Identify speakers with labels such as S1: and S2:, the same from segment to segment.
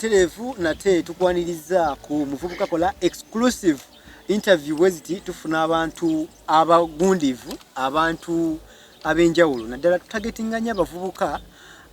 S1: Butereevu nate tukwaniriza ku Muvubuka Kola exclusive interview. Bweziti tufuna abantu abagundivu, abantu ab'enjawulo, naddala tutargetinga abavubuka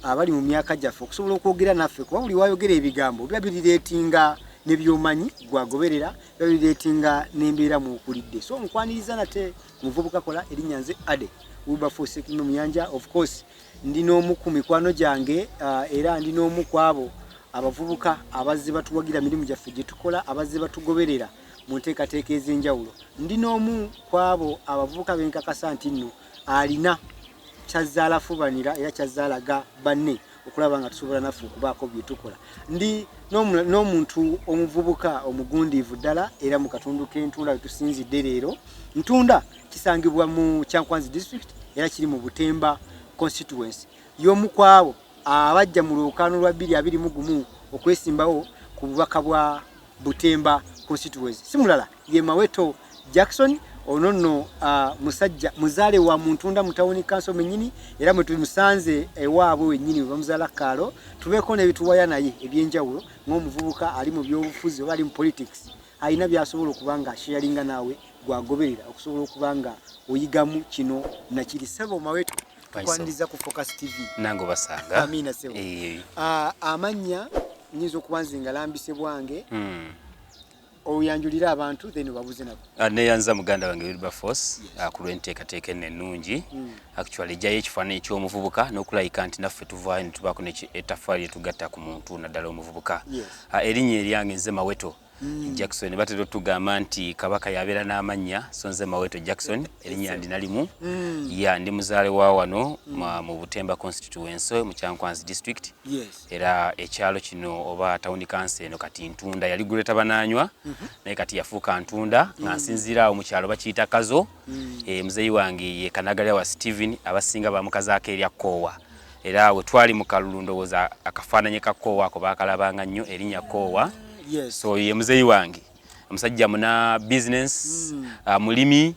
S1: abali mu myaka gyaffe okusobola okwogera naffe, kuba buli wayogera ebigambo biba birelatinga ne byomanyi gwagoberera, biba birelatinga n'embeera mwokulidde. So nkwaniriza nate Muvubuka Kola. Erinnya nze Ade Wilberforce Kime Muyanja. Of course ndi n'omu ku mikwano gyange, era ndi n'omu ku abo abavubuka abazze batuwagira mirimu gyaffe gye tukola, abazze batugoberera mu nteekateeka ez'enjawulo. Ndi n'omu ku abo abavubuka benkakasa nti nno alina kyazzaalafubanira era kyazzaalaga banne okulaba nga tusobola naffe okubaako bye tukola. Ndi n'omuntu omuvubuka omugundiivu ddala, era mu katundu k'Entunda we tusinzidde leero. Ntunda kisangibwa mu Kyankwanzi District era kiri mu Butemba Constituency. Y'omu ku abo abajja mu lwokaano lwa 2021 okwesimbawo ku bubaka bwa Butemba Constituency. Si mulala, ye Maweto Jackson. Ono nno musajja muzaale wa Muntunda mu tawuni council mennyini, era mwe tumusanze ewaabwe wennyini we bamuzaala Kaalo. Tubeeko n'ebituwaya naye ebyenjawulo ng'omuvubuka ali mu byobufuzi oba ali mu politics, alina by'asobola okuba nga asharinga naawe gwagoberera okusobola okuba nga oyigamu kino nakiri. Sebo Maweto, tukwaniriza ku Focus TV.
S2: Nange obasanga.
S1: Amiina, sebo. Amannya nyinza okuba nze nga lambise bwange, oyanjulire abantu, then obabuze nabo.
S2: Neyanza muganda wange Wilberforce ku lw'enteekateeka eno ennungi. Actually ejjayo ekifaananyi eky'omuvubuka n'okulayika nti naffe tuvaayo ne tubaako ettaffaali lyetugatta ku muntu, naddala omuvubuka. Erinnya eryange nze Maweto Jackson. Batera otugamba nti Kabaka yabeera n'amannya, so nze Maweto Jackson, erinnya ndinalimu. Ya, ndi muzaale wa wano mu Butemba Constituency mu Kyankwanzi District. Era ekyalo kino oba tawuni council eno kati Ntunda, yali Greater Bananywa, naye kati yafuuka Ntunda. Nga nsinziira awo mu kyalo bakiyita Kazo. Muzeeyi wange ye Kanagalya wa Steven, abasinga bamukazaako erya Koowa, era we twali mu kalulu ndowooza akafaananyi ka Koowa ako baakalabanga nnyo, erinnya Koowa. So ye muzeeyi wange, omusajja muna business, mulimi,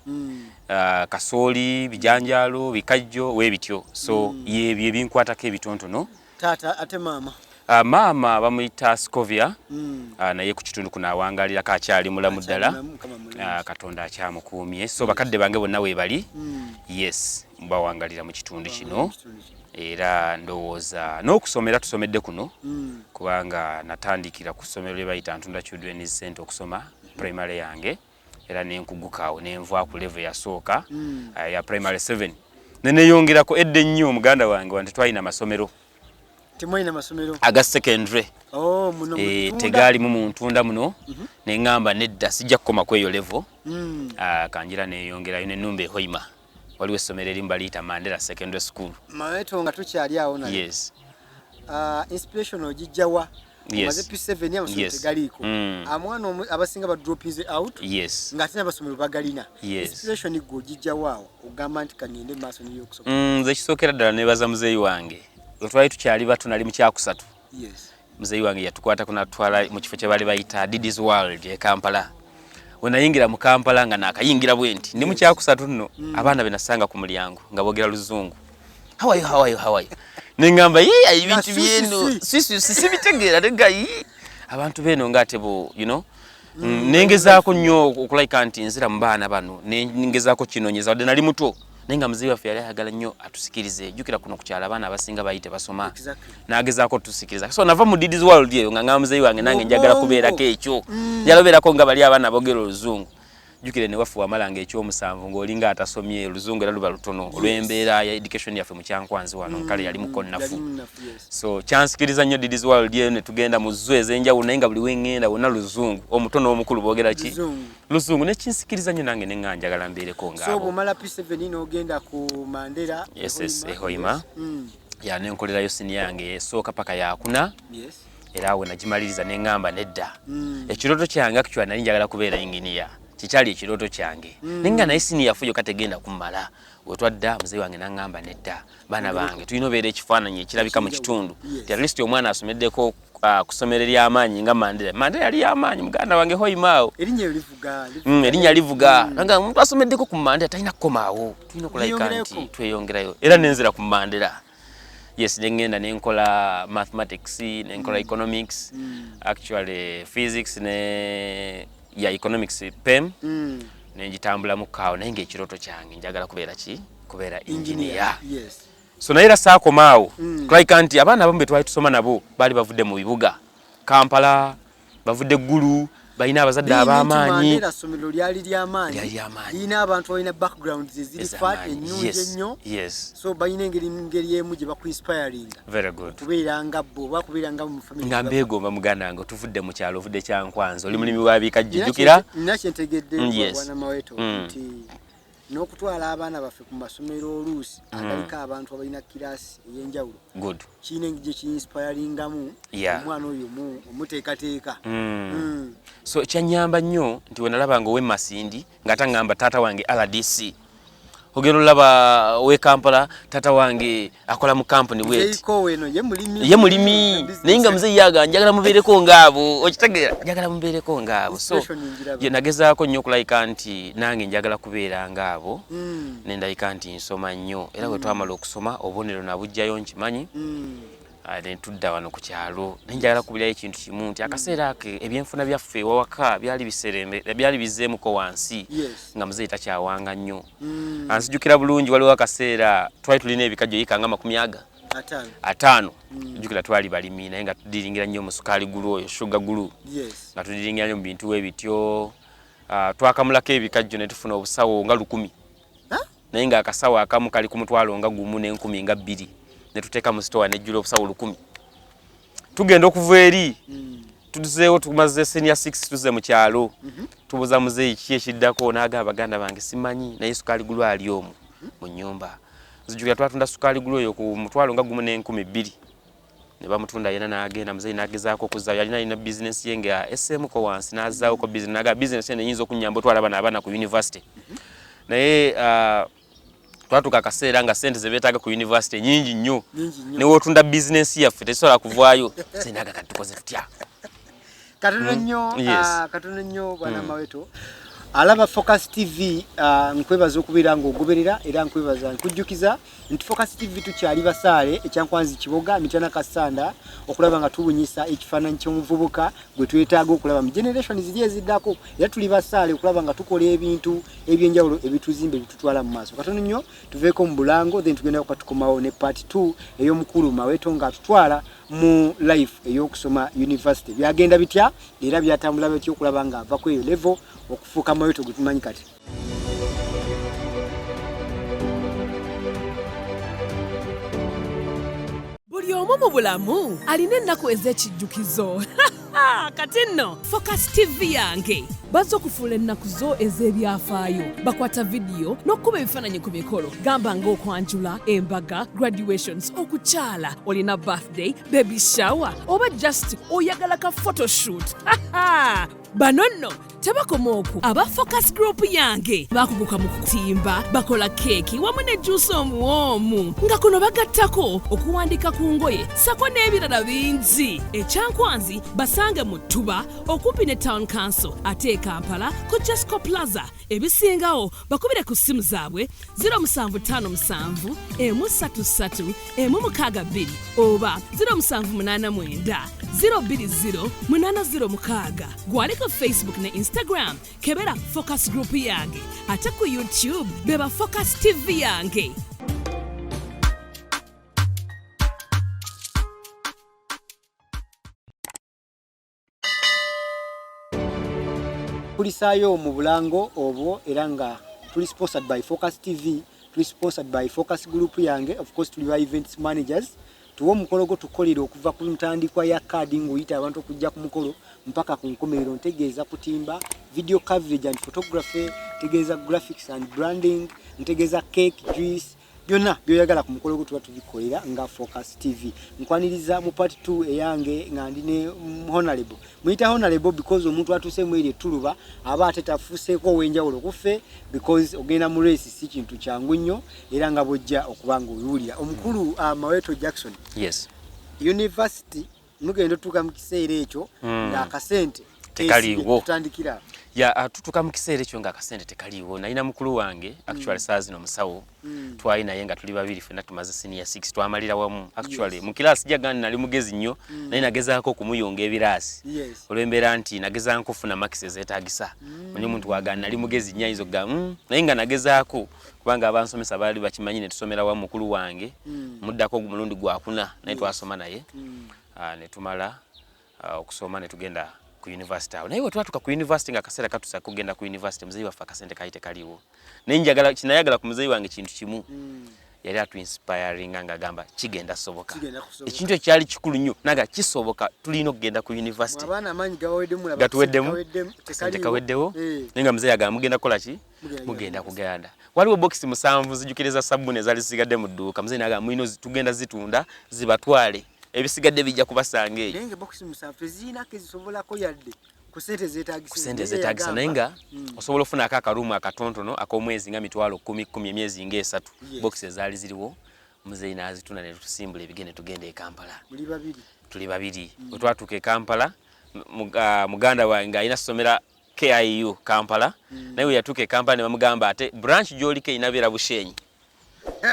S2: kasooli, bijanjaalo, bikajjo, weebityo. So yebyo ebinkwatako ebitonotono.
S1: Taata, ate maama?
S2: Maama bamuyita Scovia. Naye ku kitundu kuno awangalirako, akyali mulamu ddala.
S1: Mulamu, Mukama mulungi.
S2: Katonda akyamukuumye. So bakadde bange bonna weebali. Yes, bawangalira mu kitundu kino.
S1: Kitundu kino.
S2: Era ndowooza n'okusomera tusomedde kuno, kubanga natandikira ku ssomero lye bayita Ntunda Children's Center okusoma primary yange, era nenkuguka awo nenva ku level eyasooka ya primary 7, neneyongerako edda ennyo, muganda wange, wanti twalina amasomero
S1: Temwalina masomero
S2: aga secondary.
S1: Oh, muno mu Ttunda.
S2: Tegaalimu mu Ntunda muno. Neŋŋamba nedda, sijja kukoma ku eyo level. Kanjira neyongerayo nenumba e Hoima, waliwo essomero erimu baliyita Mandela Secondary School.
S1: Maweto, nga tukyali awo naye,
S2: Yes.
S1: Inspiration ogijjawa?
S2: Yes.
S1: Omaze P7, amasomero tegaliiko. Amwana abasinga ba droppinze out ng'ate n'amasomero bagalina. Inspiration gwe ogijjawa awo ogamba nti kangende maaso n'ebyokusoma?
S2: Nze kisookera ddala nebaza muzeeyi wange. Lwe twali tukyali bato, nali mu kyakusatu, muzeeyi wange yatukwatako natwala mu kifo kye baali bayita Didis World e Kampala. We nayingira mu Kampala, nga nakayingira bwe nti ndi mu kyakusatu nno, abaana be nasanga ku mulyango nga boogera Luzungu, "How are you? How are you? How are you?" Neŋŋamba, "Ye, ebintu
S1: Nga
S2: byeno
S1: sisi.
S2: Sisi sibitegeera." Nega yi abantu beeno ngaate bo nengezaako nnyo okulayika nti nzira mu baana bano, nengezaako kinonyeza wadde nali muto, naye nga muzeeyi waffe yali ayagala nnyo atusikirize. Jjukira kuno ku kyalo abaana abasinga bayi tebasoma. N'agezaako otusikiriza. So nava mu Didis World eyo nga ngamba muzeeyi wange, nange njagala
S1: Obwongo.
S2: kubeerako ekyo, njagala kubeerako nga bali abaana boogera Oluzungu. Jjukire ne waffe wamalanga ekyomusanvu ng'olinga atasomye, Oluzungu era luba lutono olw'embeera ya education yaffe mu Kyankwanzi wano. Nkale yali muko nnafu.
S1: Yali munafu, yes.
S2: So kyansikiriza nnyo Didis World eyo, ne tugenda mu zoo ez'enjawulo, naye nga buli weŋŋenda wonna Luzungu, omuto n'omukulu boogera ki?
S1: Luzungu.
S2: Luzungu. Nekinsikiriza nnyo, nange neŋŋa njagala mbeereko
S1: So
S2: ngaabo.
S1: bw'omala P7 n'ogenda ku Mandela?
S2: Yes, Ehoima.
S1: Yes.
S2: Ya, nenkolerayo siniya yange esooka paka yakuna. Era awo nagimaliriza neŋŋamba nedda, ekirooto kyange actually nali njagala kubeera inginiya, kikyali ekirooto kyange. Naye nga naye siniya four yokka tegenda kummala. Wetwadda, muzeeyi wange naŋŋamba, "Nedda, baana bange, tulina obeera ekifaananyi ekirabika mu kitundu ti at least omwana asomeddeko ku ssomero ery'amaanyi nga Mandela." Mandela yali y'amaanyi, muganda wange, Hoima awo.
S1: Erinnya eryo livuga.
S2: Erinnya livuga nga omuntu asomeddeko ku Mandela talina kukomaawo, tulina okulayika nti
S1: Tweyongerayo.
S2: Tweyongerayo, era nenzira ku Mandela. Yes, nengenda nenkola mathematics, nenkola economics, actually physics ne ya economics PEM. Nenjitambulamu kaawo, naye ngaekirooto kyange njagala kubeera ki? Kubeera engineer. So naye era saakomaawo. Kulabika nti abaana abamu be twali tusoma nabo baali bavudde mu bibuga, Kampala, bavudde Ggulu, balina abazadde ab'amaanyi.
S1: Mandela ssomero lyali lyamaanyi.
S2: Lyali lyamaanyi.
S1: Lirina abantu balina backgrounds eziri fat,
S2: Ez'amaanyi.
S1: ennungi ennyo. So balina engeri emu gye bakuinspiringa
S2: Very good.
S1: kubeera nga bo oba kubeera nga mu family.
S2: Nga mbeegomba, muganda wange, tuvudde mu kyalo, ovudde Kyankwanzi, oli mulimi wa bikajjo, jjukira.
S1: Nina kyentegedde, bwana Maweto, nti n'okutwala abaana baffe ku masomero oluusi agaliko abantu abalina class ey'enjawulo kirina engeri gye kiinspiringamu omwana oyo omuteekateeka.
S2: So kyanyamba nnyo nti wenalaba nga ow'e Masindi ng'ate ngamba taata wange RDC, ogenda olaba ow'e Kampala, taata wange akola mu kampuni bweti.
S1: Zeiko weno ye mulimi.
S2: Ye mulimi, naye nga muzeeyi yaga njagala mubeereko ngaabo, okitegeera, njagala mubeereko ngaabo. So
S1: Inspiration njiraba.
S2: ye nagezaako nnyo okulayika nti nange njagala kubeera ngaabo. Nendayika nti nsoma nnyo, era bwe twamala okusoma obubonero nabugjayo, nkimanyi. Ne tudda wano ku kyalo, naye njagala kubirayo ekintu kimu nti akaseera ako ebyenfuna byaffe ewawaka byali biserembe, byali bizzeemuko wansi, nga muzeeyi takyawanga nnyo. Anzijukira bulungi, waliwo akaseera twali tulina ebikajjo yika nga makumi aga
S1: 50.
S2: 50. Jjukira twali balimi, naye nga tudiringira nnyo mu sukaali gulu oyo, sugar gulu, nga tudiringira nnyo mu bintu ebityo. Twakamulako ebikajjo ne tufuna obusawo nga 1000, naye ng'akasawo akamu kali ku 20,200, ne tuteeka mu sitowa nejjula obusawo 1000. Tugenda okuva eri, tuzeewo, tumaze senior 6, tuzze mu kyalo, tubuuza muzeeyi ki ekiddako, n'agamba, "Baganda bange, simanyi, naye sukaali gulu ali omwo mu nnyumba." Nzijukira twatunda sukaali gulu oyo ku 20,200, ne bamutunda yena n'agenda. Muzeeyi n'agezaako okuzzaayo, yalina alina bizinesi ye nga esseemuko wansi, n'azzaawoko bizinesi, n'agamba bizinesi eno eyinza okunnyamba otwala bano abaana ku university. Naye twatuuka akaseera nga sente ze beetaaga ku university nyingi nnyo,
S1: Nyingi nnyo.
S2: ne wootunda bizinesi yaffe tesobola kuvaayo. Muzeeyi n'agamba, "Kati tukoze tutya?"
S1: Katono nnyo. Katono nnyo, bwana Maweto alaba Focus TV, nkwebaza okubeera ng'ogoberera, era nkwebaza, nkujjukiza nti Focus TV tukyali basaale ekyankwanzi, Kiboga, Mityana, Kasanda, okulaba nga tubunyisa ekifaananyi ky'omuvubuka gwe twetaaga okulaba mu generation ziri eziddako. Era tuli basaale okulaba nga tukola ebintu ebyenjawulo ebituzimba, ebitutwala mu maaso. Katono nnyo tuveeko mu bulango, then tugenda katukomawo ne part 2 ey'omukulu Maweto ng'atutwala mu life ey'okusoma university, byagenda bitya era byatambula bitya okulaba ng'ava ku eyo level okufuuka Maweto gwe tumanyi kati.
S3: Buli omu mu bulamu alina ennaku ez'ekijjukizo. Kati nno Focus TV yange bazza okufuula ennaku zo ez'ebyafaayo. Bakwata vidiyo n'okukuba ebifaananyi ku mikolo, gamba ng'okwanjula, embaga, graduations, okukyala, olina birthday, baby shower, oba just oyagala ka photoshoot. Bano nno tebakoma okwo. Aba Focus Group yange bakuguka mu kutimba, bakola keeki wamu ne juusi omuwoomu, nga kuno bagattako okuwandika ku ngoye sako n'ebirala bingi. Ekyankwanzi basange mu Ttuba okumpi ne Town Council, ate e Kampala ku Jesco Plaza. Ebisingawo bakubire ku ssimu zaabwe 0757 133 162 oba 0789 020 806. Gwali ku Facebook ne Instagram, kebera Focus Group yange, ate ku YouTube beba Focus TV yange.
S1: Kulisaayo mu bulango obwo, era nga tuli sponsored by Focus TV, tuli sponsored by Focus Group yange. Of course tuli ba events managers, tuwa omukolo gwo tukolera okuva ku ntandikwa ya kaadi ng'oyita abantu okujja ku mukolo mpaka ku nkomerero. Ntegeeza kutimba, video coverage and photography, ntegeeza graphics and branding, ntegeeza cake, juice, byonna byoyagala ku mukolo gwo tuba tubikolera nga Focus TV. Nkwaniriza mu part 2 eyange nga ndi ne honorable, muyita honorable because omuntu atuuse mu eri ettuluba aba ate tafuuseeko ow'enjawulo kuffe, because ogenda mu race si kintu kyangu nnyo, era nga bwojja okuba nga obiwulira. Omukulu Maweto Jackson, university mugenda otuuka mu kiseera ekyo ng'akasente
S2: Tekaliiwo.
S1: Tutandikira.
S2: Ya, tutuuka mu kiseera ekyo nga akasente tekaliiwo. Nalina mukulu wange, actually saa zino musawo. Twali naye nga tuli babiri ffenna tumaze senior 6, twamalira wamu actually. Mu kiraasi jagandi nali mugezi nnyo, naye nagezaako okumuyunga ebiraasi olw'embeera nti nagezaako okufuna marks ezeetaagisa. Manyi omuntu wagamba nali mugezi nnyo ayinza okugamba, naye nga nagezaako kubanga abansomesa baali bakimanyi ne tusomera wamu. Mukulu wange muddako mulundi gwakuna, naye twasoma naye. Ne tumala okusoma ne tugenda ku university awo. Naye bwe twatuuka ku university nga akaseera katusa kugenda ku university, muzeeyi waffe akasente kaali tekaliiwo. Naye njagala kinayagala ku muzeeyi wange kintu kimu, yali atuinspiringa ng'agamba kigenda soboka.
S1: Kigenda kusoboka.
S2: Ekintu ekyo kyali kikulu nnyo, naga kisoboka, tulina okugenda ku university.
S1: Abaana amaanyi gabaweddemu, laba.
S2: Gatuweddemu.
S1: Kaweddemu,
S2: Akasente
S1: tekaliiwo.
S2: Kaweddewo. Naye nga muzeeyi agamba mugenda kukola ki?
S1: Mugenda.
S2: Mugenda kugenda. Waliwo bokisi 7 zijjukiriza sabbuuni ezaali zisigadde mu dduuka. Muzeeyi nagamba mulina tugenda zitunda zibatwale, ebisigadde bijja kubasanga eyo.
S1: Naye nga bokisi 7 tezirinako ezisobolako yadde ku sente zeetagisa.
S2: Ku sente ezeetagisa, naye nga osobola ofunako akaruumu akatontono ak'omwezi nga 100,000 10,000 emyezi nga 3. Bokisi ezaali ziriwo muzeeyi n'azitunda ne tusimbula ebigende tugenda e Kampala.
S1: Muli babiri.
S2: Tuli babiri. Bwe twatuuka e Kampala, muganda wange ng'alina ssomera KIU Kampala, naye we yatuuka e Kampala ne bamugamba ate branch gy'oliko erina beera Bushenyi,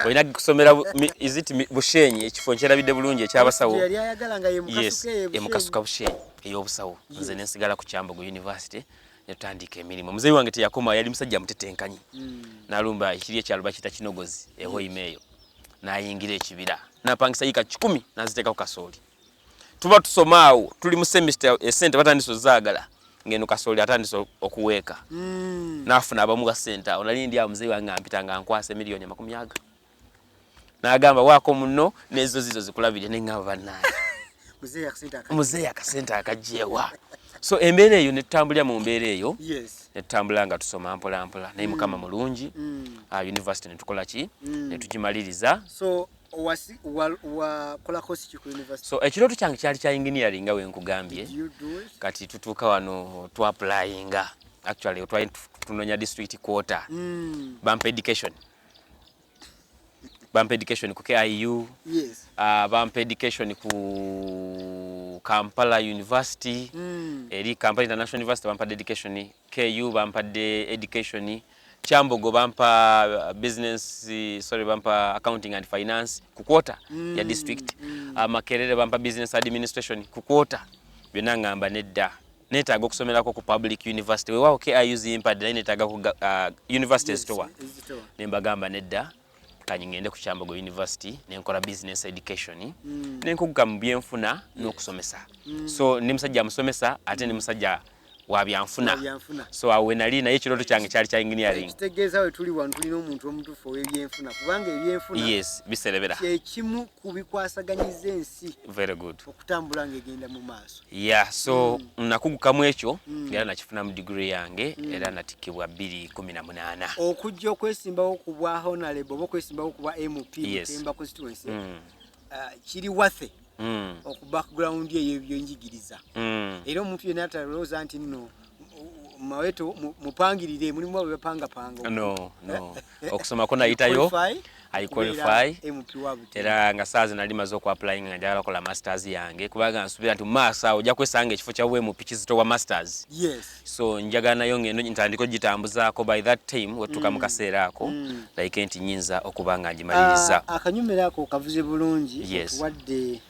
S2: olina kusomera is it Bushenyi, ekifo nkyerabidde bulungi, ekyabasawo.
S1: Gye yali ayagala nga ye
S2: Yes.
S1: Mukasuka eyo.
S2: Ye Mukasuka Bushenyi ey'obusawo. Nze nensigala ku Kyambogo University netutandika emirimu. Muzeeyi wange teyakoma, yali musajja mutetenkanyi. N'alumba ekiri ekyalo bakiyita Kinogozi ehoima eyo, n'ayingira ekibira n'apangisa yiika 100 n'aziteekako kasooli. Tuba tusoma awo tuli mu semester, esente batandise ozaagala ngeno kasooli atandise okuweeka. N'afuna abamuwa sente. Awo nali ndi awo, muzeeyi wange ampita nga nkwasa emiliyoni amakumi aga, n'agamba waako muno n'ezo zizo zikulabire. Neŋŋamba bannange,
S1: Muzeeyi akasente aka
S2: muzeeyi akasente akagyewa? So embeera eyo netutambulira mu mbeera eyo, netutambula nga tusoma mpola mpola, naye Mukama mulungi. University netukola ki? Netugimaliriza.
S1: So wakola course ki ku university?
S2: So ekirooto kyange kyali kya engineering nga wenkugambye.
S1: Did you do it?
S2: Kati tutuuka wano twapplyinga, actually twali tunonya district quota. Bampa education ku KIU. Bampa education ku Kampala University. Eri Kampala International University bampadde education, KU bampadde education, Kyambogo bampa business, sorry, bampa accounting and finance ku quota ya district. Makerere bampa business administration ku quota. Byonna ngamba nedda, neetaaga okusomerako ku public university. Weewaawo KIU zimpadde, naye neetaaga ku university ezitowa.
S1: Ezitowa.
S2: Nembagamba nedda, kanyi ngende ku Kyambogo University nenkola business education, nenkuguka mu byenfuna n'okusomesa. So ndi musajja musomesa ate ndi musajja wa byanfuna.
S1: Wa byanfuna.
S2: So awo we nali, naye ekirooto kyange kyali kya engineering.
S1: Kitegeeza we tuli wano tulina omuntu omutuufu ow'ebyenfuna, kubanga ebyenfuna
S2: Yes, biserebera.
S1: kyekimu ku bikwasaganyiza ensi
S2: Very good.
S1: okutambula ng'egenda mu maaso.
S2: Yeah, so nakugukamu ekyo era nakifunamu degree yange era natikkibwa 2018.
S1: Okujja okwesimbawo ku bwa honorable oba okwesimbawo ku bwa MP Butemba constituency, kiri worth oku background ey'ebyenjigiriza. Era omuntu yenna atalowooza nti nno Maweto mupangirire mulimu abo bepangapanga.
S2: No, okusomako nayitayo.
S1: Qualify
S2: I
S1: okubeera
S2: qualify.
S1: MP wa Butemba.
S2: Era nga saa zino nali maze okuapplyinga nga njagala kola masters yange, kubanga nsuubira nti mu maaso awo ojja kwesanga ekifo kya MP kizitowa masters. So njagala nayo ngendo ntandika ogitambuzaako by that time wetutuuka mu kaseera ako, like nti nyinza okuba nga ngimaliriza.
S1: Ah, akanyumira ako kavuze bulungi. Otuwadde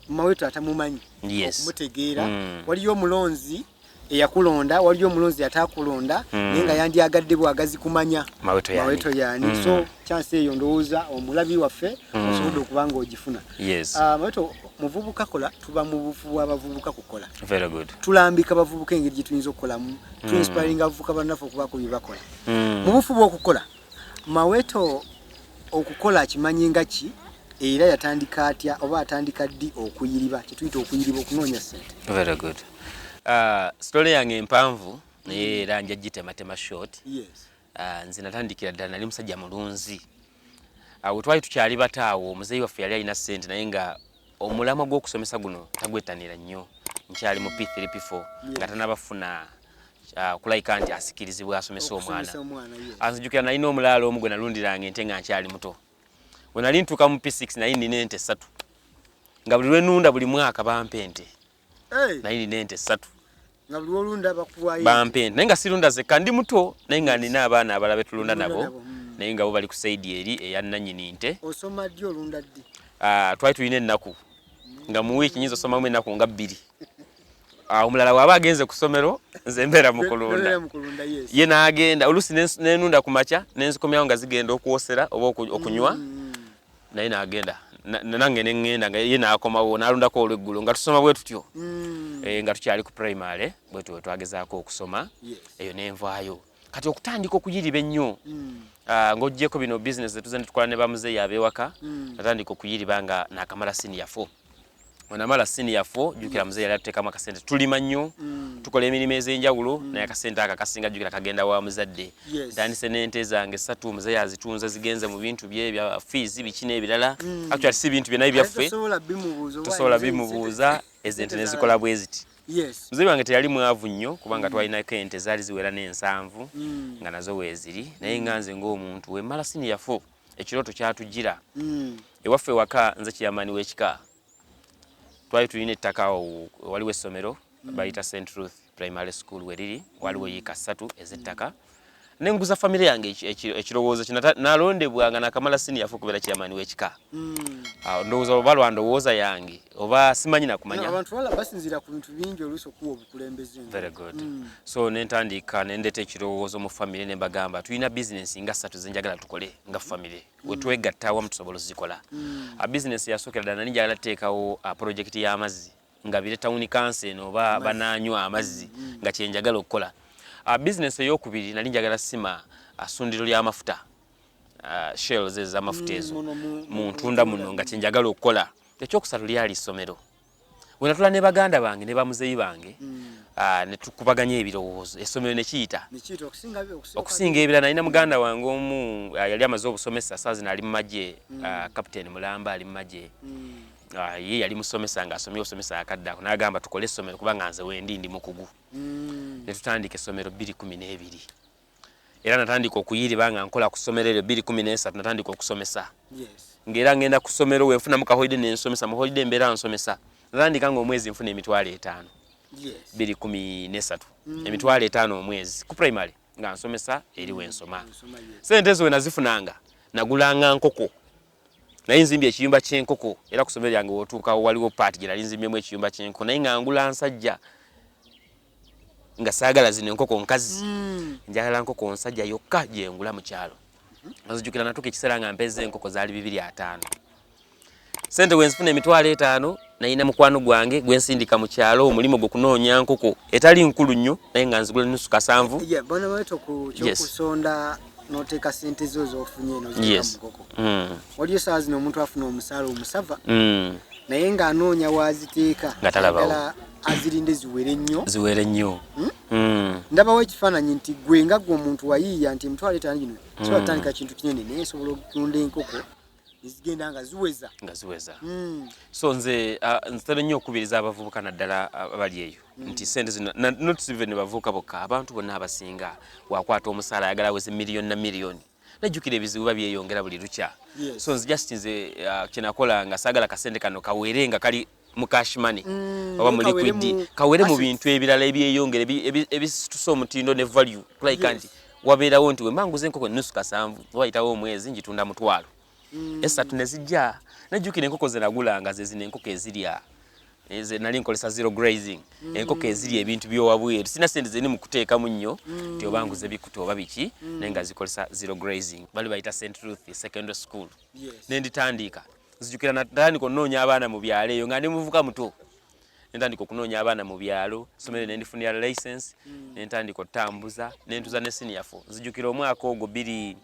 S1: Maweto atamumanyi okumutegeera. Waliyo omulonzi eyakulonda, waliyo omulonzi ataakulonda, naye nga yandyagadde bwagazi kumanya
S2: Maweto yani.
S1: Maweto yani. So chance eyo ndowooza omulabi waffe osobodde okuba nga ogifuna. Ah, Maweto muvubuka kola, tuba mu bufu bw'abavubuka kukola.
S2: Very good.
S1: Tulambika abavubuka engeri gye tuyinza okukolamu, tuinspiringa abavubuka bannaffe okubaako bye bakola. Mu bufu bw'okukola, Maweto okukola akimanyi nga ki, era yatandika atya oba atandika ddi okuyiriba, kyetuyita okuyiriba, okunoonya ssente?
S2: Very good. Story yange empanvu, naye era nja gitematema short. Nze natandikira ddala nali musajja mulunzi. We twali tukyali bato awo, omuzeeyi waffe yali alina ssente, naye nga omulamwa gw'okusomesa guno tagwettanira nnyo. Nkyali mu P3 P4 nga tanabafuna kulayika nti asikirizibwa asomesa omwana.
S1: Okusomesa omwana, yes.
S2: Anzijukira nalina omulaalo omu gwe nalundiranga ente nga nkyali muto. We nali ntuuka mu P6 nali nina ente 3, nga buli lwenunda buli mwaka bampa ente.
S1: Hey,
S2: Nali nina ente 3.
S1: Nga buli olunda bakuwayo.
S2: Bampa ente, naye nga sirunda zekka, ndi muto, naye nga nina abaana abalala betulunda
S1: Mulunda
S2: nabo,
S1: nabo.
S2: Naye nga bo bali ku side eri eya nannyini nte.
S1: Osoma ddi, olunda ddi?
S2: Ah, twali tulina ennaku nga mu wiiki nyinza osomamu ennaku nga 2. Ah, omulala bw'aba agenze ku ssomero, nze mbeera mu kulunda.
S1: Beera mu kulunda, yes.
S2: Ye n'agenda oluusi nenunda ku makya, nenzikomyawo nga zigenda okwosera oba okunywa, naye n'agenda nange neŋŋenda, nga ye n'akomawo n'alundako olweggulo, nga tusoma bwe tutyo. Eh, nga tukyali ku primary, bwe tutyo twagezaako okusoma. Eyo nenvaayo kati okutandika okuyiriba ennyo. Ah, ng'oggyeko bino business zetuze netukola ne bamuzeeyi ab'ewaka, natandika okuyiriba nga nakamala senior 4. Wenamala senior 4, jjukira muzeeyi yali atuteekamu akasente, tulima nnyo, tukola emirimu ez'enjawulo, naye akasente ako akasinga jjukira kagenda wa muzadde. Ntandise n'ente zange 3, muzeeyi azitunze, zigenze mu bintu bye bya fees, biki n'ebirala. Actually si bintu bye, naye byaffe.
S1: Tosobola bimubuuza oba
S2: Tosobola bimubuuza. Ezo ente nezikola bwe ziti. Muzeeyi wange teyali mwavu nnyo, kubanga twalinako ente zaali ziwera n'ensanvu, nga nazo weeziri, naye nga nze ng'omuntu wemmala senior 4, ekirooto kyatujjira. Ewaffe ewaka nze chairman w'ekika. Twali tulina ettaka awo waliwo essomero bayita St Ruth Primary School, weriri waliwo yiika 3 ez'ettaka. Nenguza famire yange ekirowoozo kino. Nalondebwa nga nakamala senior 4 kubeera chairman w'ekika. Awo ndowooza oba lwa ndowooza yange oba simanyi nakumanya.
S1: Abantu bala basinziira ku bintu bingi oluusi okuwa obukulembeze.
S2: Very good. So nentandika nendeta ekirowoozo mu famire, ne mbagamba tulina bizinesi nga 3 zenjagala tukole nga famire, wetwegatta awamu tusobola ozikola. Bizinesi yasookera ddala, nali njagala tuteekawo project y'amazzi nga bire town council eno oba banaanywa amazzi, nga kyenjagala okukola. Bizinesi eyokubiri, nali njagala sima ssundiro ly'amafuta, shells ez'amafuta ezo
S1: Muno
S2: mu ntunda muno, nga kyenjagala okukola. Ekyokusatu lyali ssomero. Bwe natula ne baganda bange ne bamuzeeyi bange, ne tukubaganya ebirowoozo, essomero ne kiyita
S1: Nekiyita okusinga
S2: okusinga ebirala. Nalina muganda wange omu, yali amaze obusomesa, saa zino ali mu magye, Captain Mulamba ali mu magye. Ye yali musomesa ng'asomye obusomesa akadde ako, n'agamba tukole essomero kubanga nze wendi ndi mukugu. Ne tutandika essomero 2012, era natandika okuyiriba nga nkola ku ssomero eryo. 2013 natandika okusomesa, ng'era ngenda ku ssomero, wenfunamu ka holiday nensomesa, mu holiday embeera nsomesa. Natandika ng'omwezi nfuna 500,000. 2013, 500,000 omwezi ku primary nga nsomesa eri wensoma.
S1: Nsoma, yes.
S2: Sente ezo wenazifunanga nagulanga nkoko, naye nzimbye ekiyumba ky'enkoko, era ku ssomero lyange wotuukawo waliwo part gye nali nzimbyemu ekiyumba ky'enkoko, naye nga ngula nsajja, nga saagala zino enkoko nkazi. Njagala nkoko nsajja yokka gyengula mu kyalo. Nzijukira natuuka ekiseera nga mpeza enkoko zaali 250. Sente wenzifuna 500,000, nalina mukwano gwange gwensindika mu kyalo, omulimu gwe kunoonya nkoko etali nkulu nnyo, naye nga nzigula nusu kasanvu.
S1: Yeah, bona bweto ku kyokusonda n'oteeka sente zo z'ofunye n'oziteeka mu nkoko. Waliyo saawa zino omuntu afuna omusaala omusava, naye ng'anoonya waaziteeka,
S2: Nga talabawo.
S1: ayagala azirinde ziwere nnyo.
S2: Ziwere nnyo.
S1: Ndabawo ekifaananyi nti gwe nga gwe omuntu wayiiya nti 500,000 gino sobola kutandika kintu kinene, naye nsobola okutunda enkoko nezigenda nga ziweza.
S2: Nga ziweza. So nze nzitera nnyo okukubiriza abavubuka naddala abali eyo nti sente zino not even bavubuka bokka, abantu bonna abasinga wakwata omusaala ayagala aweze miliyoni na miliyoni, najjukira ebizibu biba byeyongera buli lukya. So nze just nze kyenakola nga saagala kasente kano kawere nga kali mu cash money oba mu
S1: kawere
S2: liquid,
S1: mu
S2: kawere mu
S1: assets.
S2: bintu ebirala ebyeyongera ebisitusa omutindo ne value, like nti wabeerawo nti wemba nguza enkoko nusu kasanvu, wayitawo omwezi ngitunda 100,000, 3 ne zijja. Najjukira enkoko ze nagulanga ze zino enkoko ezirya. Eze nali nkolesa zero grazing, enkoko ezirya ebintu by'owabweru, sina sente zeni mu kuteekamu nnyo nti oba nguze bikuta oba biki, naye nga zikolesa zero grazing. Bali bayita St Ruth Secondary School. Nenditandika, nzijukira natandika okunoonya abaana mu byalo eyo nga ndi muvuka muto, nentandika okunoonya abaana mu byalo, somero nendifunira license, nentandika okutambuza, nentuza ne senior 4. Nzijukira omwaka ogwo bbiri,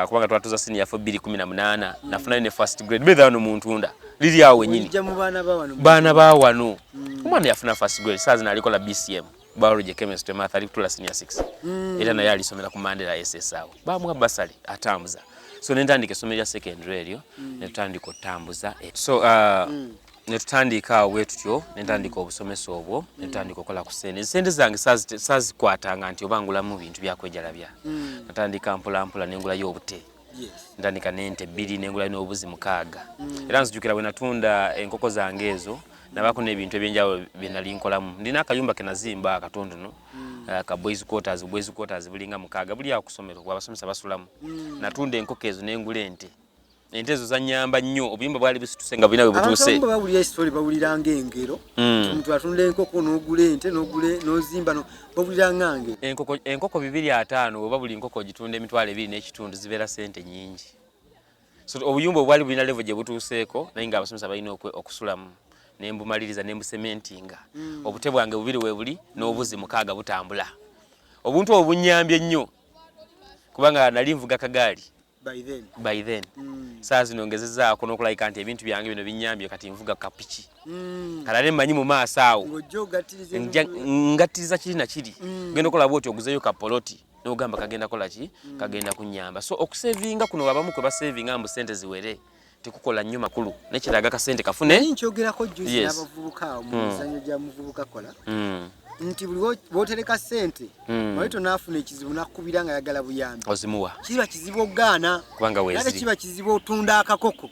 S2: kubanga twatuza senior 4 2018, nafunayo ne first grade betha wano mu ntunda liri awo wenyini.
S1: Oyijja mu baana ba wano.
S2: Baana ba wano, omwana yafuna first grade, saa zino alikola BCM, biology, chemistry, math, ali kutula senior 6, era naye alisomera ku Mandela SS awo, bamuwa basale atambuza. So nentandika essomero lya secondary eryo, netutandika okutambuza. So netutandika awo bwe tutyo, nentandika obusomesa obwo, netutandika okukola ku sente. Sente zange saazikwatanga nti oba ngulamu bintu byakwejalabya. Natandika mpola mpola nengulayo obute, ntandika n'ente 2, nengulayo n'obuzi 6. Era nzijukira bwe natunda enkoko zange ezo, Nabako n'ebintu ebyenjawulo bye nali nkolamu. Ndina akayumba ke nazimba akatonotono, ka boys quarters. Boys quarters bulinga 6, buli awo ku ssomero abasomesa basulamu. Natunda enkoko ezo nengula ente. Ente ezo zanyamba nnyo, obuyumba bwali busituse nga bulina bwe butuuse.
S1: Abantu bawulira story, bawulira ng'engero. Omuntu atunda enkoko n'ogula ente n'ogula n'ozimba, bawulira ng'angero.
S2: Enkoko 250, oba buli nkoko ogitunda 2500, zibeera sente nnyingi. So obuyumba obwali bulina level gye butuuseeko, naye ng'abasomesa balina okusulamu, ne mbumaliriza ne mbusementinga. Obute bwange bubiri we buli n'obuzi 6 butambula. Obuntu obwo bunnyambye nnyo kubanga nali nvuga kagaali
S1: by then.
S2: By then. Saa zino ngezezaako n'okulabika nti ebintu byange bino binnyambye, kati nvuga kapiki. Kale ate mmanyi mu maaso awo
S1: ng'ojja ogattiriza
S2: ngattiriza kiri na kiri. Genda okola bwoti, oguzeyo kapoloti n'ogamba kagenda kola ki, kagenda kunnyamba. So okusevinga kuno abamu kwe basevinga mbu sente ziwere tekukola nnyo makulu, nekiraga kasente kafune.
S1: Naye nkyogerako juzi n'abavubuka awo mu mizannyo gya Muvubuka Kola nti buli bw'otereka ssente, wali tonaafuna ekizibu nakkubira nga yagala buyambi,
S2: ozimuwa.
S1: Kiba kizibu okugaana.
S2: Kubanga
S1: ate
S2: weeziri.
S1: Kiba kizibu otunda akakoko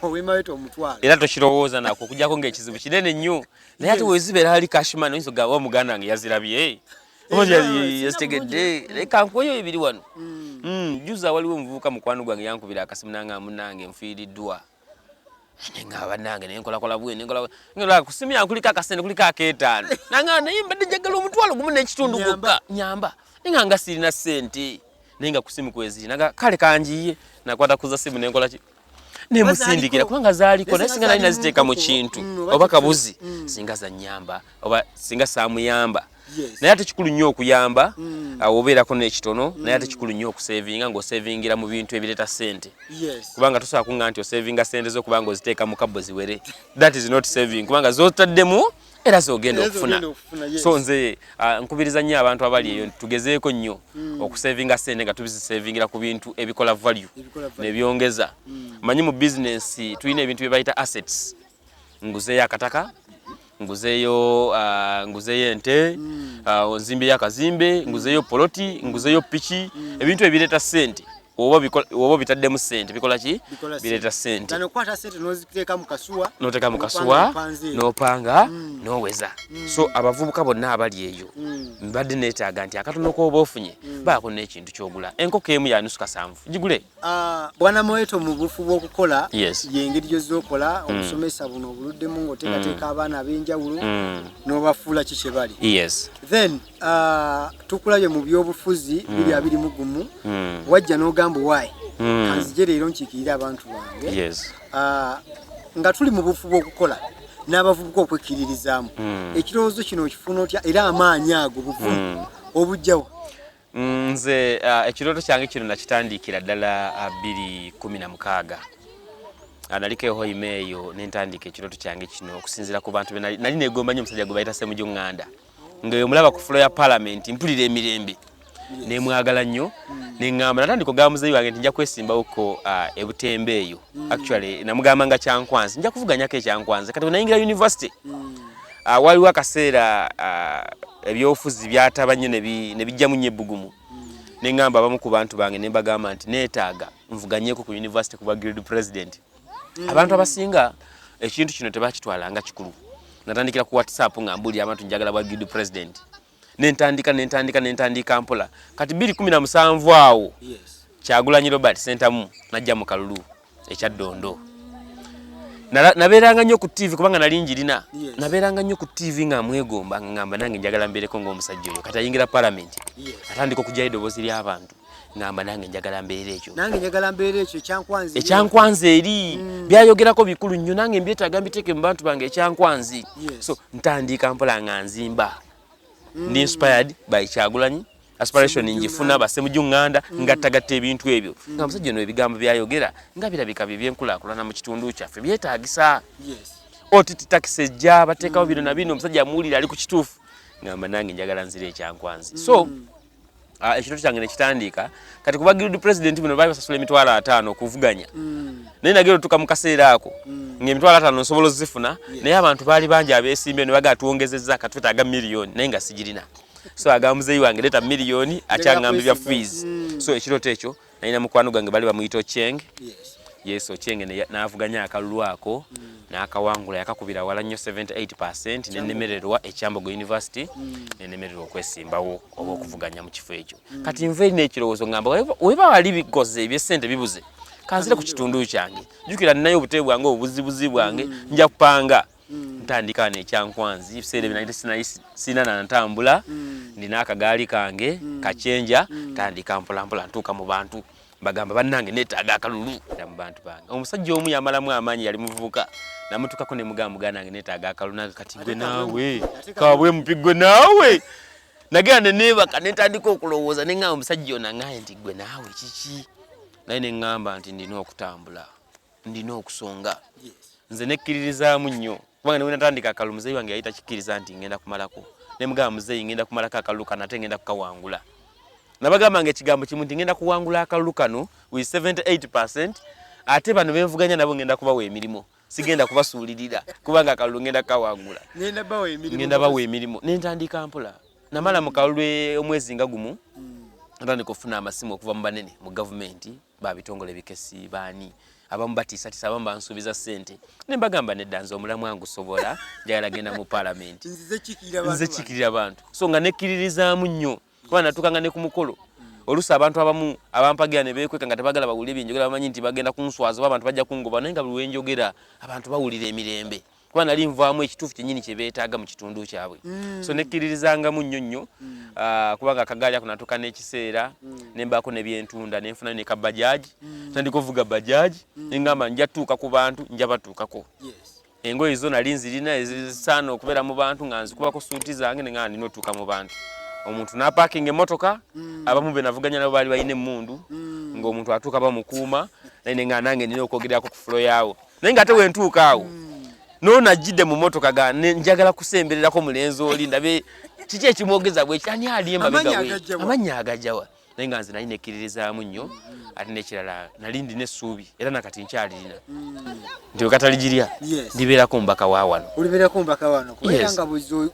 S1: owemaweto omutwalo.
S2: Era tokirowooza nako okujjako ng'ekizibu kinene nnyo, naye ate wezibeera ali cash money oyinza okugamba, muganda wange yazirabye. Oba yazitegedde, leka nkuweyo ebiri wano. Juza waliwo omuvubuka mukwano gwange yankubira akasimu nanga, munange nfiiriddwa, nenga bannange nenkolakola bwe nenkola nenkola ku simu yange kuliko akasente, kuliko akeetaano, nanga naye mbadde njagala 15,000
S1: Nyamba.
S2: gwokka nyamba, naye nga sirina ssente, naye nga ku simu kweziri. Naga kale kanjiye, nakwata kuza simu nenkola ki, nemusindikira kubanga zaaliko, naye singa nali naziteeka mu kintu
S1: oba
S2: oba kabuzi, singa zanyamba oba singa saamuyamba. Naye ate kikulu nnyo okuyamba, awo obeerako n'ekitono, naye ate kikulu nnyo okusevinga ng'osevingira mu bintu ebireeta ssente, kubanga tosobola kuŋŋa nti osevinga ssente zo kubanga oziteeka mu kabbo ziwere. That is not saving, kubanga z'otaddemu era z'ogenda
S1: Era
S2: okufuna.
S1: z'ogenda okufuna, yes.
S2: So nze nkubiriza nnyo abantu abali eyo nti tugezeeko nnyo okusevinga ssente nga tuzisevingira ku bintu ebikola value,
S1: Ebikola value.
S2: nebyongeza. Manyi mu bizinensi tulina ebintu bye bayita assets. Nguzeeyo akataka, nguzeeyo ente, nzimbeyo akazimbe, nguzeeyo poloti, nguzeeyo piki, ebintu ebireeta ssente. Oba obitaddemu ssente bikola ki?
S1: Bikola.
S2: Bireeta ssente.
S1: Kano kwata ssente n'oziteeka mu kasuwa,
S2: N'oteeka mu
S1: n'opanga
S2: kasuwa,
S1: opanze.
S2: N'opanga n'oweza. So abavubuka bonna abali eyo, mbadde neetaaga nti akatono k'oba ofunye, baako n'ekintu ky'ogula. Enkoko emu ya 750, gigule.
S1: Ah, Bwana Moeto, mu bufu bw'okukola, yengeri gy'ozookola obusomesa buno obuluddemu ng'oteekateeka abaana ab'enjawulo n'obafuula ki kye bali. Then tukulabye mu byobufuzi 2021, wajja n'ogamba, waayi, kanzije leero nkiikirire abantu bange. Nga tuli mu bufu bw'okukola n'abavubuka okwekkiririzaamu, ekirowoozo kino okifuna otya, era amaanyi ago buvumu obujjawa?
S2: Nze ekirooto kyange kino nakitandikira ddala 2016. Naliko ehoima eyo nentandika ekirooto kyange kino okusinziira ku bantu be nali negomba nnyo. Omusajja gwe bayita Ssemujju Nganda, nga omulaba ku floor ya parliament mpulira emirembe, nemwagala nnyo, neŋŋamba, natandika ogamba muzeeyi wange nti nja kwesimbawoko ebutembe eyo. Actually namugamba nga Kyankwanzi, nja kuvuganyako ekyankwanzi. Kati bwe nayingira university, waliwo akaseera ebyobufuzi byataba nnyo ne bijjamu nnyo ebbugumu, neŋŋamba abamu ku bantu bange, ne mbagamba nti neetaaga nvuganyeko ku university kuba guild president. Abantu abasinga ekintu kino tebakitwala nga kikulu. Natandikira ku WhatsApp nga mbuulira abantu njagala bwa guild president, nentandika nentandika nentandika mpola. Kati 2017 awo, Kyagulanyi Robert Sentamu najja mu kalulu ekyaddondo. Nabeeranga nnyo ku TV kubanga nali njirina. Nabeeranga nnyo ku TV nga mwegomba, nga ngamba nange njagala mbeereko ng'omusajja oyo. Kati ayingira parliament, atandika okugyayo eddoboozi ly'abantu, ngamba nange njagala mbeere ekyo.
S1: Nange njagala mbeere ekyo ekyankwanzi.
S2: Ekyankwanzi eri byayogerako bikulu nnyo, nange mbyetaaga mbiteeke mu bantu bange ekyankwanzi. So ntandika mpola nga nzimba, ndi inspired by Kyagulanyi, aspiration njifuna basemujju Nganda, ngattagatta ebintu ebyo nga musajja ono ebigambo byayogera nga birabika bye byenkulaakulana mu kitundu kyaffe byetaagisa. OTT tax ejja, bateekawo bino na bino, omusajja amuwulira ali ku kituufu, ngamba nange njagala nzira ekyankwanzi. So ekirooto kyange nekitandika kati kuba guild president. Bino baali basasula 50,000 okuvuganya, naye nagenda otuuka mu kaseera ako ng'e 50,000 nsobola ozifuna, naye abantu baali bangi abeesimbye, ne bagaa tuwongezezza, kati twetaaga miliyoni, naye nga sigirina. So agamba muzeeyi wange, leeta miliyoni, akyaŋŋamba ebya fees. So ekirooto ekyo nalina mukwano gwange, bali bamuyita Ocheng. Yes, Ochenge n'avuganya akalulu ako n'akawangula, yakakubira wala nnyo 78%, nenemererwa e Kyambogo University, nenemererwa okwesimbawo oba okuvuganya mu kifo ekyo. Kati nva erina ekirowoozo ngamba weba wali bikoze ebyessente bibuze, kanzire ku kitundu kyange, jjukira ninayo obutebe bwange, obubuzibuzi bwange, nja kupanga ntandika wano ekyankwanzi. Ebiseera ebyo nali sina nantambula, ndina akagaali kange kacenja, ntandika mpolampola ntuuka mu bantu, bagamba bannange neetaaga akalulu mu bantu bange. Omusajja omu yamalamu amaanyi, yali muvubuka, namutukako ne mugamba, muganda wange neetaaga akalulu. Nange kati gwe naawe kabwe mupi gwe naawe. Nagenda ne neebaka ne ntandika okulowooza, ne ŋŋamba omusajja ono aŋŋaye nti gwe naawe kiki, naye ne ŋŋamba nti ndina okutambula, ndina okusonga. Nze nekkiririzaamu nnyo kubanga ne bwe natandika akalulu, muzeeyi wange yali takikkiriza nti ngenda kumalako. Ne mugamba, muzeeyi, ngenda kumalako akalulu kano ate ngenda kukawangula. Nabagamba nga ekigambo kimu nti ngenda kuwangula akalulu kano with 78%, ate bano benvuganya nabo ngenda kubawa emirimu, sigenda kubasuulirira kubanga akalulu ngenda kukawangula, ngenda bawa emirimu. Nentandika mpola, namala mu kalulu omwezi nga gumu, natandika okufuna amasimu okuva mu banene mu gavumenti, babitongole bikesi, baani, abamu batiisatiisa, abamu bansuubiza ssente, ne mbagamba nedda, nze omulamwa ngusobola, njagala genda mu paalamenti, nze kiikirira abantu. So nga nekkiririzaamu nnyo kuba natuukanga ne ku mukolo, oluusi abantu abamu abampagira ne beekweka nga tebagala bawulire byenjogera, bamanyi nti bagenda kunswaza oba abantu bajja kungoba, naye nga buli wenjogera abantu bawulira emirembe kuba nali nvaamu ekituufu kyennyini kye beetaaga mu kitundu kyabwe. So nekkiririzangamu nnyo nnyo, kubanga akagaali ako natuuka n'ekiseera ne mbaako ne byentunda, ne nfunayo ne kabajaji, tandika ovuga bajaji, ne ngamba nja tuuka ku bantu, nja batuukako. Engoye zo nali nzirina ezisaana okubeera mu bantu, nga nzikubako suuti zange, ne ngamba nina otuuka mu bantu. Omuntu n'apaakinga emmotoka, abamu be navuganya nabo baali balina emmundu, ng'omuntu atuuka bamukuuma, naye ne ngamba nange nina okwogererako ku floor yaawo. Naye ng'ate wentuuka awo noono ajjidde mu mmotoka ga njagala kusembererako mulenzi oli ndabe kiki ekimwogeza bweki, ani ali emabega we, amannya agajjawa. Naye nga nze nali nekkiririzaamu nnyo. Ate n'ekirala, nali ndina essuubi era nakati nkyalirina nti wekataligirya ndibeerako omubaka wa wano.
S1: Olibeerako omubaka wano kubeera nga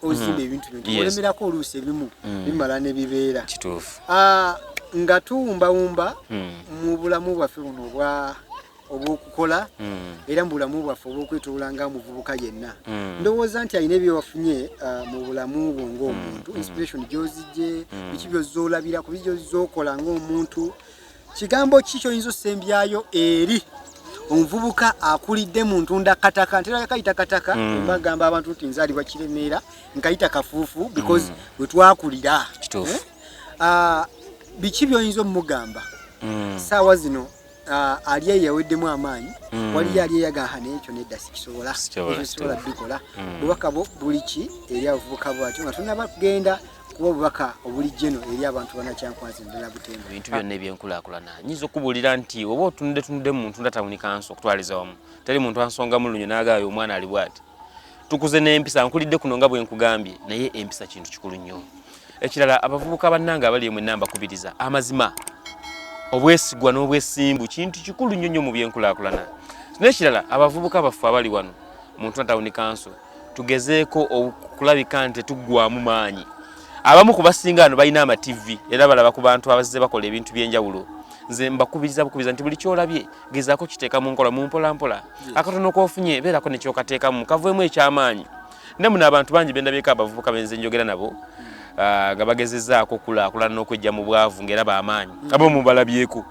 S1: ozimba ebintu bintu olemerako, oluusi ebimu bimala ne bibeera.
S2: Kituufu.
S1: Nga tuwumbawumba mu bulamu bwaffe buno obwa obw'okukola, era mu bulamu bwaffe obw'okwetoola nga muvubuka yenna, ndowooza nti alina ebyewafunye mu bulamu bwo ng'omuntu, inspiration gy'ozigye, biki byozolabirako, biki byozookola ng'omuntu, kigambo ki kyoyinza osembyayo eri omuvubuka akulidde mu ntunda kataka? Ntera kayita kataka, mbagamba abantu nti nzaalibwa Kiremeera, nkayita kafuufu because we twakulira.
S2: Kituufu.
S1: Biki by'oyinza omugamba saawa zino ali eyo yaweddemu amaanyi, waliyo ali eyagaha naye ekyo nedda sikisobola,
S2: Sikisobola,
S1: ekyo sisobola bikola? Bubaka bwo buli ki eri abavubuka bwatyo nga tonaba kugenda kuba obubaka obuli geno eri abantu banakyankwanzi naddala Butembo?
S2: Ebintu byonna ebyenkulaakulana, nyinza okubuulira nti oba otunudde tunudde mu ntunda town council okutwaliza wamu, teri muntu ansongamu lunyo n'agaayo omwana ali bw'ati. Tukuze n'empisa, nkulidde kuno nga bwe nkugambye, naye empisa kintu kikulu nnyo. Ekirala, abavubuka bannange abali emwenna mbakubiriza, amazima, obwesigwa n'obwesimbu kintu kikulu nnyo nnyo mu byenkulaakulana. N'ekirala, abavubuka baffe abali wano mu ntunda town council, tugezeeko okulabika nti tetuggwamu maanyi. Abamu ku basinga wano balina ama TV era balaba ku bantu abazze bakola ebintu by'enjawulo. Nze mbakubiriza bukubiriza nti buli kyolabye gezaako kiteeka mu nkola mu mpola mpola. Akatono k'ofunye beerako ne kyokateekamu kaveemu ekyamaanyi. Ne muno abantu bangi bendabyeko, abavubuka benze njogera nabo, nga bagezezzaako okulaakulana n'okwejja mu bwavu ng'era b'amaanyi. Abamu mubalabyeko,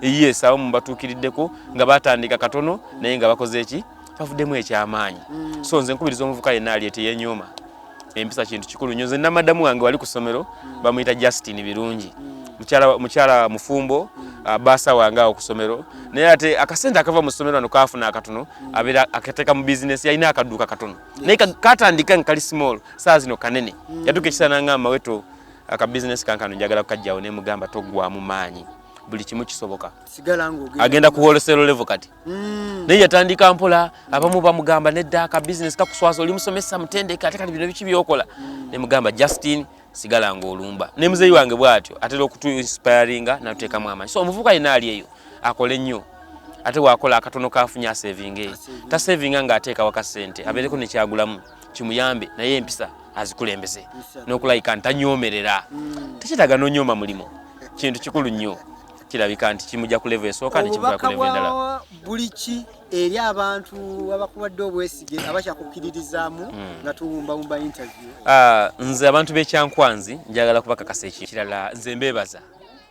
S2: yes, abamu mubatuukiriddeko nga batandika katono naye nga bakoze eki, bavuddemu ekyamaanyi. So nze nkubiriza omuvubuka yenna ali eteyenyooma, empisa kintu kikulu nnyo. Nze namadamu wange wali ku ssomero bamuyita Justin Birungi, mukyala, mukyala mufumbo, baasa wange awo ku ssomero, naye ate akasente akava mu ssomero wano kaafuna akatono abeera akateeka mu bizinesi. Alina akaduuka katono naye katandika nga kali small, saa zino kanene. Yatuuka ekiseera nangamba, weto akabizinesi kankano njagala kukajjawo, nemugamba toggwamu maanyi, buli kimu kisoboka.
S1: Sigala ng'ogenda.
S2: Agenda ku wholesale level kati, naye yatandika mpola. Abamu bamugamba nedda, aka business kakuswaza, oli musomesa mutendeke, ate kati bino biki byokola? Nemugamba, Justin, sigala ng'olumba. Ne muzeeyi wange bw'atyo atera okutu inspiringa natuteekamu amaanyi. So omuvubuka yenna ali eyo akole nnyo, ate wakola akatono kafunye asevinge, tasevinga ng'ateeka waka ssente, abeereko nekyagulamu kimuyambe, naye empisa azikulembeze n'okulayika ntanyoomerera. Tekyetaaga n'onyooma mulimu, kintu kikulu nnyo. Kirabika nti kimujja ku level esooka nekimutwala ku
S1: Obubaka
S2: level endala.
S1: Bwa buli ki eri abantu abakuwadde obwesige, abakyakukkiririzaamu nga tuwumbawumba interview?
S2: Ah, nze abantu b'Ekyankwanzi njagala kubakakasa ekirala, nze mbeebaza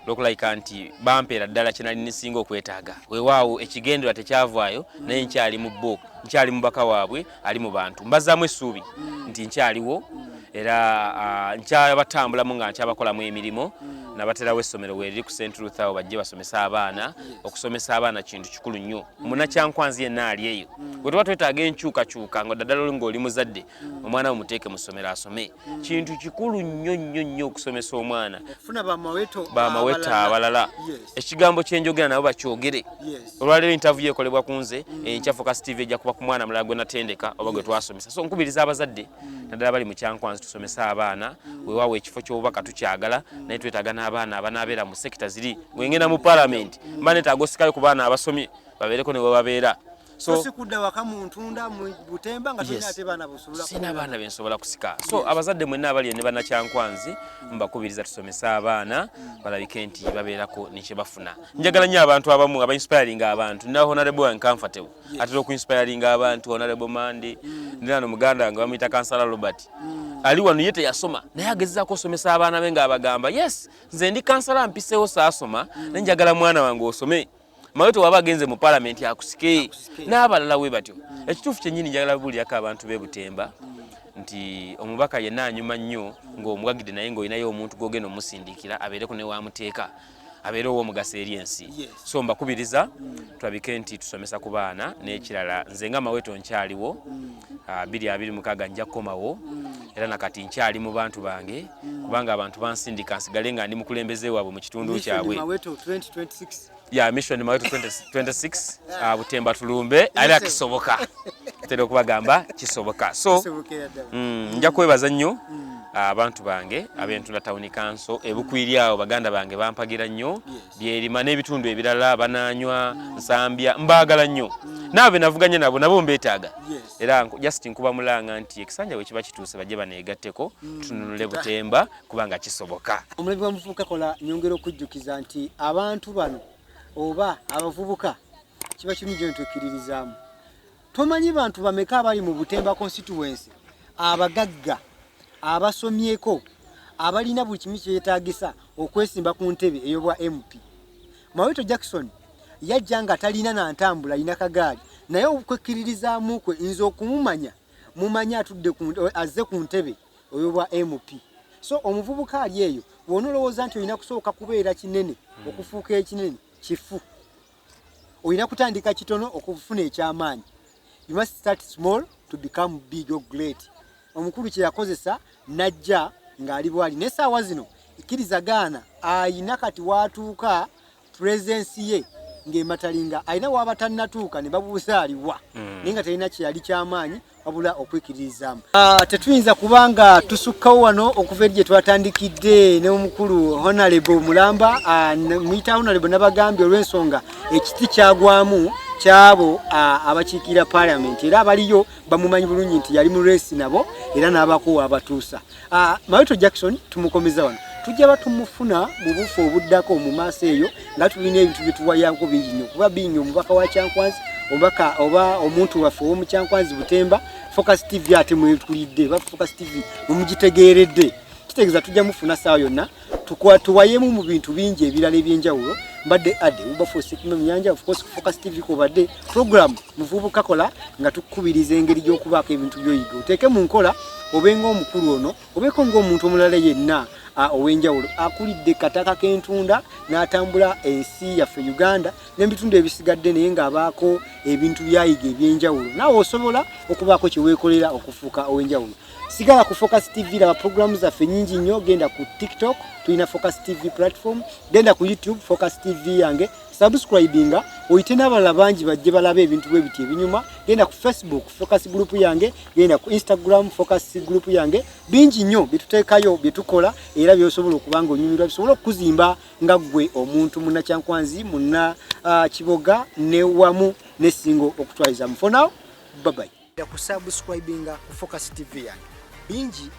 S2: lwokulayika nti bampeera ddala kye nali nisinga okwetaaga. Weewaawo ekigendererwa tekyavaayo, naye nkyali mu bo, nkyali mubaka waabwe ali mu bantu. Mbazaamu essuubi nti nkyaliwo era nkyabatambulamu nga nkyabakolamu emirimu. Nabaterawo essomero weeriri ku St Ruth, awo bajje basomese abaana. Okusomesa abaana kintu kikulu nnyo. Munakyankwanzi yenna ali eyo, bwe tuba twetaaga enkyukakyuka, nga ddala oli ng'oli muzadde, omwana we muteeke mu ssomero asome. Kintu kikulu nnyo nnyo nnyo okusomesa omwana.
S1: Okufuna bamaweto.
S2: Bamaweta abalala. Ekigambo kyenjogera nabo bakyogere. Olwaleero interview ekolebwa ku nze, enkya Focus TV ejja kuba ku mwana mulala gwe natendeka oba gwe twasomesa. So nkubiriza abazadde, naddala bali mu Kyankwanzi, tusomese abaana. Weewaawo ekifo ky'obubaka tukyagala, naye twetaaga n'abaana abanaabeera mu sector ziri. Bwengenda mu palamenti, mba netaaga osikayo ku baana abasomye babeereko ne we babeera.
S1: So sikudda waka mu ntunda mu Butemba nga tolina ate baana bosobola.
S2: Sina abaana bensobola kusika. So abazadde mwenna abali ne Bannakyankwanzi, mbakubiriza tusomese abaana balabike nti babeerako nekye bafuna. Njagala nnyo abantu abamu abainspiringa abantu. Nina honorable wange Comfortable, atera okuinspiringa abantu, Honorable Mande. Ndina no muganda wange bamuyita Kansala Robert, ali wano, ye teyasoma naye agezezaako osomesa abaana be ng'abagamba, "Yes, nze ndi kansala, mpiseewo, saasoma, naye njagala mwana wange osome." Mawe tewaba agenze mu palamenti akusike n'abalala we batyo. Ekituufu kyennyini njagala buulirako abantu b'e Butemba nti omubaka yenna anyuma nnyo ng'omuwagidde, naye ng'olinayo omuntu gw'ogenda omusindikira abeereko ne wamuteeka, abeere ow'omugaso eri ensi. So mbakubiriza tulabike nti tusomesa ku baana. N'ekirala, nze nga Maweto nkyaliwo. 2026 nja kukomawo, era nakati nkyali mu bantu bange, kubanga abantu bansindika nsigale nga ndi mukulembeze waabwe mu kitundu
S1: Mission
S2: kyabwe.
S1: Maweto 2026.
S2: Ya, Mission Maweto 2026, Butemba tulumbe, era kisoboka, tera okubagamba kisoboka. So
S1: Kisobokera ddala.
S2: Nja kwebaza nnyo abantu bange ab'Entunda Town Council ebukwiri awo, baganda bange bampagira nnyo. Byerima n'ebitundu ebirala, Banaanywa, Nsambya, mbaagala nnyo. Naabo be navuganya nabo, nabo mbeetaaga. Era just nkuba mulanga nti ekisanja bwe kiba kituuse, bajje baneegatteko, tununule Butemba, kubanga kisoboka.
S1: Omulabi wa Muvubuka Kola, nyongera okujjukiza nti abantu bano oba abavubuka kiba kirungi nti okkiririzaamu. Tomanyi bantu bameka abali mu Butemba constituency abagagga, abasomyeko, abalina buli kimu kyetagisa okwesimba ku ntebe ey'obwa MP. Maweto Jackson yajja nga talina nantambula, alina kagaali, naye okwekkiririzaamu kwe nze okumumanya mumanyi atudde azze ku ntebe oy'obwa MP. So omuvubuka ali eyo, bw'onolowooza nti olina kusooka kubeera kinene okufuuka ekinene, kifu. Olina kutandika kitono okufuna ekyamaanyi. You must start small to become big or great. Omukulu kye yakozesa najja ng'ali bwali, n'essaawa zino ikkiriza gaana ayina kati waatuuka, presence ye ng'ematalinga alina waaba tannatuuka ne babuuza aliwa, naye nga talina kyeyali kyamaanyi wabula okwekiririzaamu. Tetuyinza kubanga tusukkawo wano okuva eri gye twatandikidde n'omukulu Honorable Mulamba. Muyita Honorable nabagambye olw'ensonga ekiti kyagwamu kyabo abakiikirira parliament, era abaliyo bamumanyi bulungi nti yali mu race nabo era n'abakuwa abatuusa. Maweto Jackson tumukomeza wano, tujja batumufuna mu bufu obuddako mu maaso eyo nga tulina ebintu byetuwayako bingi nnyo, kuba bingi. Omubaka wa Kyankwanzi, omubaka oba omuntu waffe ow'omukyankwanzi Butemba, Focus TV ate mwetulidde ba Focus TV mumugitegeeredde, kitegeeza tujja mufuna saawa yonna tuwayemu mu bintu bingi ebirala ebyenjawulo. Mbadde Ade Wilberforce Muyanja, of course Focus TV kubadde program Muvubuka Kola, nga tukubiriza engeri gy'okubaako ebintu by'oyiga oteeke mu nkola, obe ng'omukulu ono, obeeko ng'omuntu omulala yenna ow'enjawulo akulidde kataka k'entunda n'atambula ensi yaffe Uganda n'ebitundu ebisigadde, naye ng'abaako ebintu byayiga ebyenjawulo. Naawe osobola okubaako kye weekolera okufuuka ow'enjawulo. Sigala ku Focus TV, laba programu zaffe nyingi nnyo. Genda ku TikTok, tulina Focus TV platform. Genda ku YouTube, Focus TV yange, subscribinga oyite n'abalala bangi bajje balabe ebintu bwe biti ebinyuma. Genda ku Facebook, Focus group yange. Genda ku Instagram, Focus group yange. Bingi nnyo byetuteekayo, byetukola, era byosobola okuba nga onyumirwa, bisobola okukuzimba nga ggwe omuntu Munnakyankwanzi, munna Kiboga ne wamu nesingo okutwalizamu. For now, bye bye. Kusubscribinga ku Focus TV yange, bingi.